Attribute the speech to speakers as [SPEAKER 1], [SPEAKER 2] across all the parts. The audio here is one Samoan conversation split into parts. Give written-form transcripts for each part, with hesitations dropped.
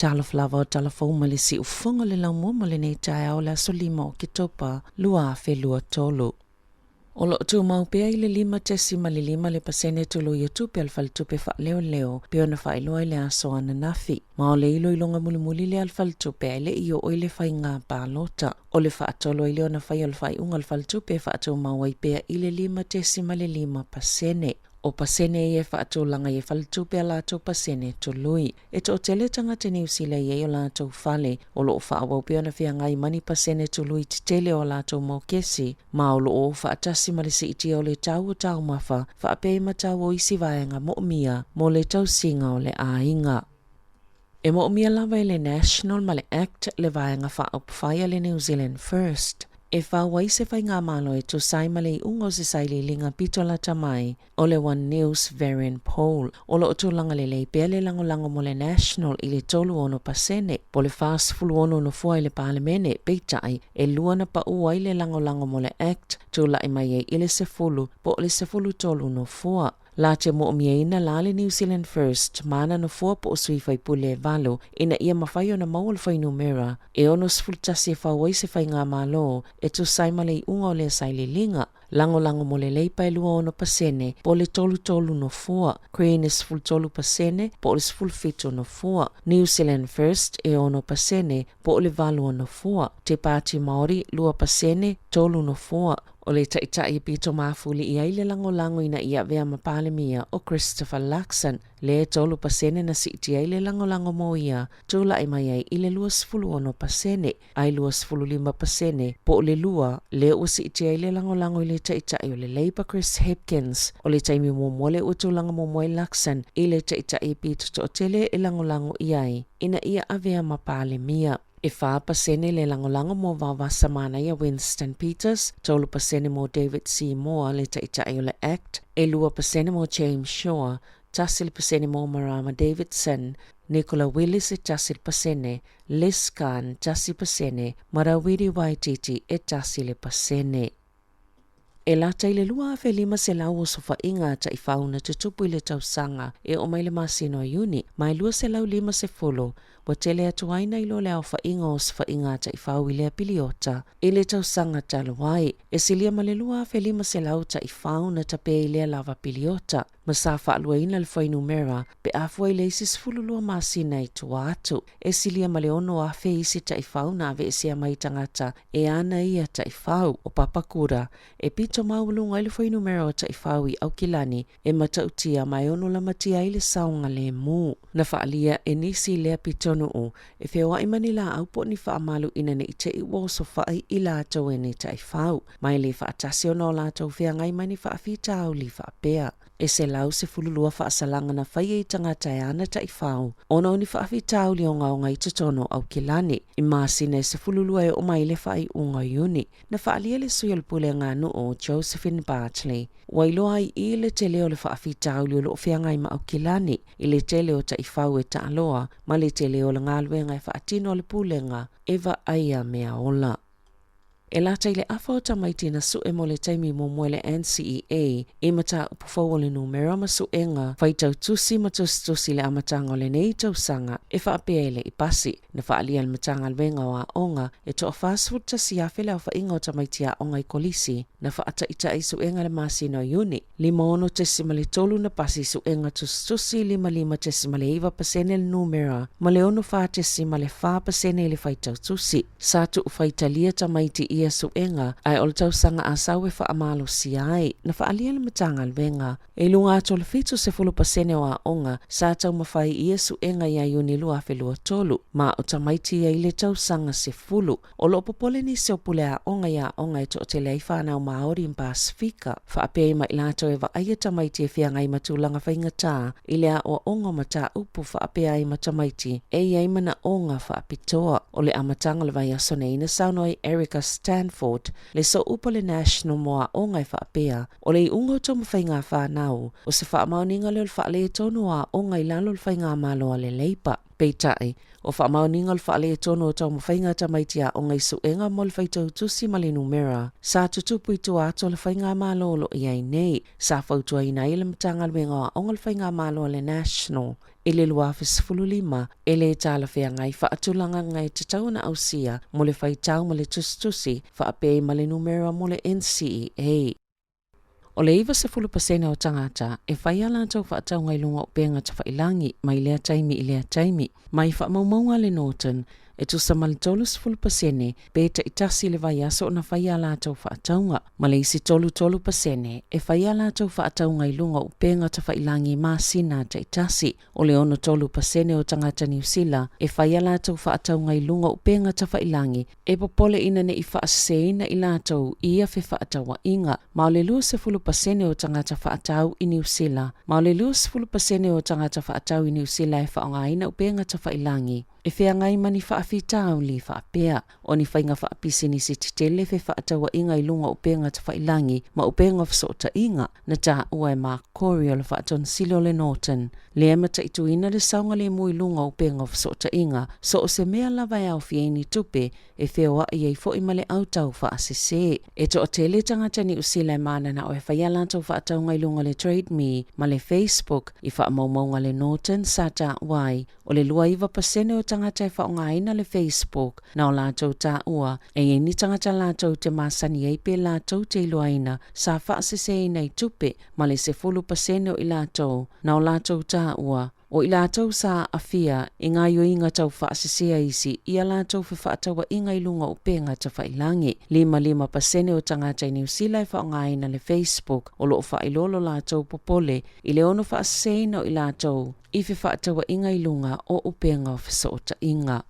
[SPEAKER 1] Talofa lava o tala fou ma le siufofoga o le laumua mo lenei taeao o le aso 5 o Oketopa 2023. O lo o tumau pea i le 5.5 le pasene tului o tupe a le Faletupe Faaleoleo pei ona faailoa i le aso ananafi. Ma o le iloiloga mulimuli lea a le Faletupe ae le i oo i le faiga palota. O le faatolu ai lea ona faia o le faaiuga a le Faletupe e faatumau ai pea i le 5.5 pasene. O pasene ia e faatulaga ai e Faletupe a latou pasene tului. E toatele tagata Niu Sila e i ai o latou fale o lo o faaauau pea ona feagai ma ni pasene tului tetele o a latou mokesi, ma o lo o o faatasi ma le siitia o le tau o taumafa faapea ai ma tau o isi vaega moomia mo le tausiga o le aiga. E moomia lava e le National ma le Act le Vaega Faaupufai a le New Zealand First e fau ai se faigamalo e tusa ai ma le iuga o se sailiiliga pito lata mai o le One News Varian Poll. O lo o tulaga lelei pea le lagolago mo le National i le 36% po o le 46 nofoa i le Palemene, peitai, e lua na pau ai le lagolago mo le Act, tulai mai ai i le 10 po o le 13 nofoa. La te moomiaina la le New Zealand First ma ana nofoa po o sui faipule e valu ina ia mafai ona maua le fuainumera e 61 e fau ai se faigamalo e tusa ai ma le iuga o lea sailiiliga. Lagolago mo le Leipa e 26% po o le 33 nofoa, Green e 13% po o le 17 nofoa, New Zealand First e 6% po o le 8 nofoa, Te Pāti Māori 2%, 3 nofoa. O le taitai e pito mafuli i ai le lagolago ina ia avea ma Palemia o Christopher Luxon, lea e 3% na siitia ai le lagolago mo ia, tulai mai ai i le 26%, ae 25% po o le 2 lea ua siitia ai le lagolago i le taitai o le Labour Chris Hipkins. O le taimi muamua lea ua tulaga muamua ai Luxon i le taitai e pito toatele e lagolago i ai ina ia avea ma Palemia. E 4% le lagolago mo Vaovasa Manaia Winston Peters, 3% mo David Seymour le taitai o le Act, e 2% mo James Shaw, 1% mo Marama Davidson, Nicola Willis e 1%, Liz Khan 1%, ma Rawiri Waititi e 1%. E lata i le 2,500 o sofaiga a taifau na tutupu i le tausaga e oo mai le masina o Iuni, ma e 250 ua tele atu ai nai lo le aofaiga o osofaiga a taifau i lea piliota i le tausaga talu ai. E silia ma le 2,500 taifau na tape i lea lava piliota. Ma sa faaluaina le fuainumera pe a fua i le isi 12 masina i tua atu. E silia ma le 6,000 isi taifau na aveesea mai tagata e ana ia taifau o Papakura e pito maualuga ai le fuainumera o taifau i Aukilani e matautia ma e ono lamatia ai le saogalemu. Na faaalia e nisi lea pitonuu e feoai ma ni laau po o ni faamalu ina ne i te i ua osofai i latou e ni taifau, ma e le faatasi ona o latou feagai ma ni faafitauli faapea. E 112 faasalaga na faia i tagata e ana taifau ona o ni faafitauli ogaoga i totonu o Aukilani i masina e 12 e oo mai i le faaiuga o Iuni. Na faaalia le sui o le Pulega Nuu o Josephine Bartley ua iloa ai i le tele o le faafitauli o lo o feagai ma Aukilani i le tele o taifau e taaloa ma le tele o le galuega e faatino a le Pulega e vaaia meaola. E lata i le afa o tamaiti na sue mo le taimi muamua i le NCEA i mataupu fou o le numera ma suega faitau tusi ma tusitusi i le amataga o lenei tausaga e faapea e le i pasi. Na faaalia e le Matagaluega o Aoga e toa 41,000 le aofaiga o tamaiti aoga i kolisi na faataitai suega i le masina o Iuni, 56.3 na pasi suega tusitusi, 55.9% le numera ma le 64.4% i le faitau tusi. Sa tuufaitalia tamaiti i ia suega ae o le tausaga a sau e faamalosia ai, na faaalia le Matagaluega E i luga atu o le 70% o aoga sa taumafai i ia suega ia Iuni 2023, ma o tamaiti ia i le tausaga 10. O lo o popole nisi o pule aoga i aoga e toatele ai fanau Māori ma Pasifika, faapea ai ma i latou e vaaia tamaiti e feagai ma tulaga faigata i le aoaoga o mataupu faapea ai ma tamaiti e i ai manaoga faapitoa. O le amataga o le vaiaso nei na saunoa ai Erica Stanford, le sooupu o le National mo Aoga e faapea, O le iuga o taumafaiga a fanau, o se faamaoniga lea o le faaletonu o aoga i lalo o le faigamalo a le Labour. Peitai, o faamaoniga o le faaletonu o taumafaiga a tamaiti aoga i suega mo le faitau tusi ma le numera sa tutupu i tua atu o le faigamalo o lo o i ai nei, sa fautuaina ai e le Matagaluega o Aoga le faigamalo a le National i le 2015 e le talafeagai faatulagaga e tatau ona ausia mo le faitau ma le tusitusi faapea ai ma le numera mo le NCEA. O le 90% o tagata e fai a latou faatauga i luga o upega tafailangi mai lea taimi i lea taimi. Mai faamaumauga a le Norton, e tusa ma le 30% pe taitasi i le vaiaso ona fai a latou faatauga, ma le isi 33% e fai a latou faatauga i luga o upega tafailangi i masina taitasi. O le 63% o tagata Niu Sila e fai a latou faatauga i luga o upega tafailangi e popole ina ne i faaseseina i latou i ia fefaatauaiga, ma o le 20% o tagata faatau i Niu Sila, ma o le 20% o tagata faatau i Niu Sila e faaaogaina upega tafailangi e feagai ma ni faafitauli faapea, o ni faiga faapisinisi tetele fefaatauaiga i luga o upega tafailangi ma upega o fesootaiga, na taua e Mark Corey o le Faatonisili o le Norton, lea e mataituina le saogalemu i luga o upega o fesootaiga, so o se mea lava e aofia ai ni tupe e feoai ai foi ma le autau faasese. E toatele tagata Niu Sila e mananao e fai a latou faatauga i luga o le Trade Me ma le Facebook i faamaumauga a le Norton sa taua ai o le 29% o tagata e faaaogaina le Facebook na o latou taua e i ai ni tagata latou te masani ai pe latou te iloaina sa faaseseina i tupe ma le 10% o i latou na o latou taua o i latou sa aafia i gaoioiga tau faasese a isi i a latou fefaatauaiga i luga o upega tafailangi. 55% o tagata i Niu Sila e faaaogaina le Facebook o lo o faailoa lo latou popole i le ono faaseseina o i latou i fefaatauaiga i luga o upega o fesootaiga.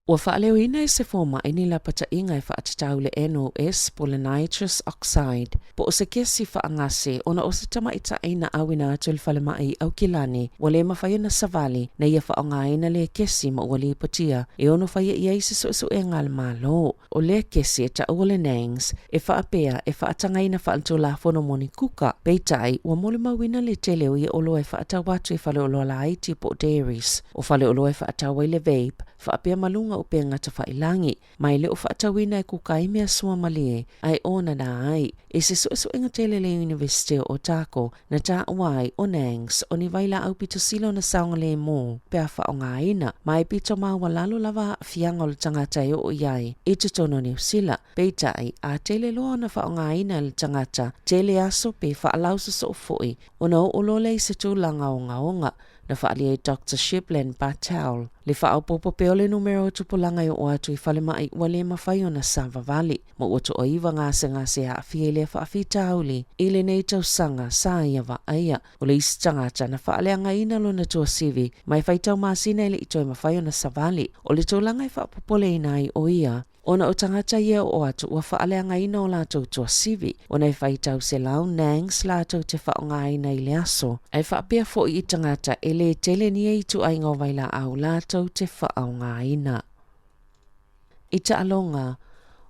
[SPEAKER 1] Ua faaleoina e se fomai ni lapataiga e faatatau i le NOS po o le nitrous oxide, po o se kesi faagase ona o se tamaitai na auina atu i le falemai i Aukilani ua le mafai ona savali na ia faaaogaina lea kesi ma ua lipotia e ono faia i ai se suesuega a le Malo. O lea kesi e taua le NANGS e faapea e faatagaina faaletulafono mo ni kuka, peitai ua molimauina le tele o ia oloa e faatau atu i faleoloa laiti po o dairies. O faleoloa e faatau ai le vape faapea ma luga upega tafailangi, ma e le o faatauina e kuka ai mea suamalie ae onana ai. I se suesuega tele le Iunivesite o Otago na taua ai o NANGS o ni vailaau pito sili ona saogalemu pe a faaaogaina, ma e pito maualalo lava aafiaga o le tagata e oo i ai i totonu o Niu Sila. Peitai, a tele loa ona faaaogaina e le tagata, tele aso pe faalausosoo foi ona oo loa lea i se tulaga ogaoga. Na faaalia e Doctor Shiblen Patel le faaopoopo pea o le numera o tupulaga e oo atu i falemai ua le mafai ona savavali, ma ua toaiva gasegase e aafia i lea faafitauli i lenei tausaga sa ia vaaia. O le isi tagata na faaleagaina lona tuasivi ma e faitau masina e le i toe mafai ona savali. O le tulaga e faapopoleina ai o ia, ona o tagata ia e oo atu ua faaleagaina o latou tuasivi, ona e faitau selau nangs latou te faaaogaina i le aso, ae faapea foi i tagata e le tele ni ituaiga o vailaau latou te faaaogaina. I taaloga,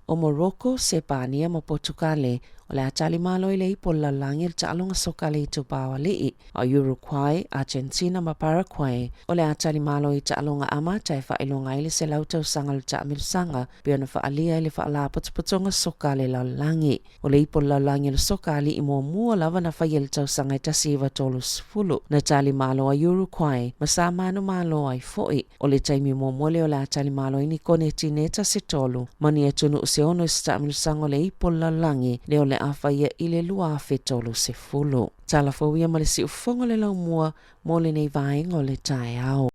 [SPEAKER 1] o Morocco, Sepania ma Potukale o le a tali malo i le ipu o le lalolagi i le taaloga soka a le itupa o alii, a o Uruguay, Argentina ma Paraguay o le a tali malo i taaloga amata e faailoga ai le 100 tausaga o le taamilosaga pei ona faaalia i le Faalapotopotoga Soka a le Lalolagi. O le ipu o le lalolagi o le soka alii muamua lava na faia i le tausaga e 1930, na tali malo ai Uruguay ma sa manumalo ai foi. O le taimi muamua lea o le a tali malo ai ni konetineta se tolu ma ni atunuu se ono i se taamilosaga o le ipu o le lalolagi lea o le a faia i le 2030. Tala fou ia ma le siufofoga o le laumua mo lenei vaega o le taeao.